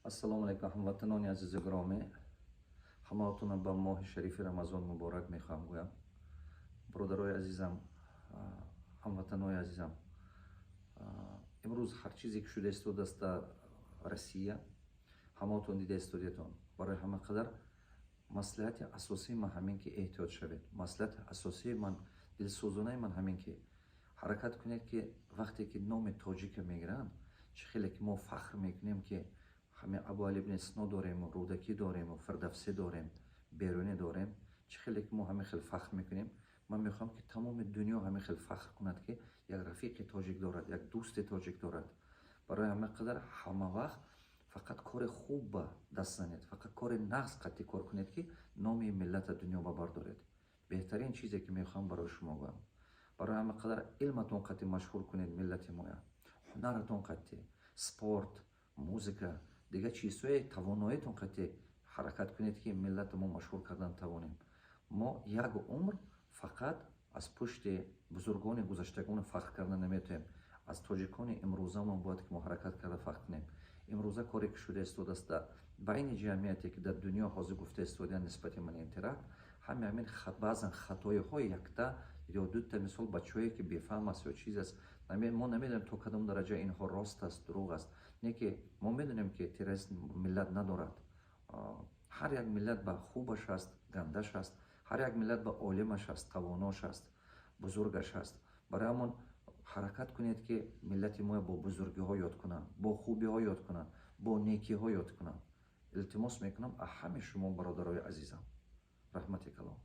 Ассалому алайкум, ҳамватанони азизу гиромӣ. Ҳамаатонро ба моҳи шарифи Рамазон муборак мехоҳам гӯям. Бародарои азизам, ҳамватанои азизам, имрӯз ҳар чизе ки шуда истодааст дар Россия, ҳамаатон дида истодиетон. Барои ҳама қадар маслиҳати асосии ман ҳамин, ки эҳтиёт шавед. Маслиҳати асосии ман, дилсӯзонаи ман ҳамин, ки ҳаракат кунед, ки вақте ки номи тоҷика мегиранд, чӣ хеле ки мо фахр мекунем, ки ҳамин Абуалӣ ибни Сино дорему, Рӯдакӣ дорему, Фирдавсӣ дорем, Берунӣ дорем, чӣ хеле ки мо ҳамин хел фахр мекунем, ман мехоҳам, ки тамоми дунё ҳамин хел фахр кунад, ки як рафиқи тоҷик дорад, як дӯсти тоҷик дорад. Барои ҳамин қадар ҳама вақт фақат кори хуб ба даст занед, фақат кори нағз қатъӣ кор кунед, ки номи миллата дунё ба бардоред. Беҳтарин чизе, ки мехоҳам барои шумо гӯям, барои ҳамин қадар илматон қатъӣ машҳур кунед миллати моя, ҳунаратон қатъӣ, спорт, музыка, дигар чизҳое, тавоноитон қатъӣ ҳаракат кунед, ки миллати мо машҳур кардан тавонем. Мо як умр фақат аз пушти бузургони гузаштагон фахр кардан наметавонем. Аз тоҷикони имрӯзамон бояд ки мо ҳаракат карда фахр кунем. Имрӯза коре, ки шуда истодааст дар байни ҷамъияте, ки дар дунё ҳозир гуфта истодаанд нисбати ман ин теракт, ҳамин баъзан хатоиҳои якта ё дута, мисол, бачаҳое, ки бефаҳм аст ё чиз аст, мо намедонем, то кадом дараҷа инҳо рост аст, дурӯғ аст. Не ки мо медонем, ки террорист миллат надорад. Ҳар як миллат ба хубаш аст, гандаш аст, ҳар як миллат ба олимаш аст, тавонош аст, бузургаш аст. Барои ҳамон ҳаракат кунед, ки миллати мо бо бузургиҳо ёд кунанд, бо хубиҳо ёд кунанд, бо некиҳо ёд кунанд. Илтимос мекунам аз ҳамаи шумо, бародарои азизам. Раҳмати калон.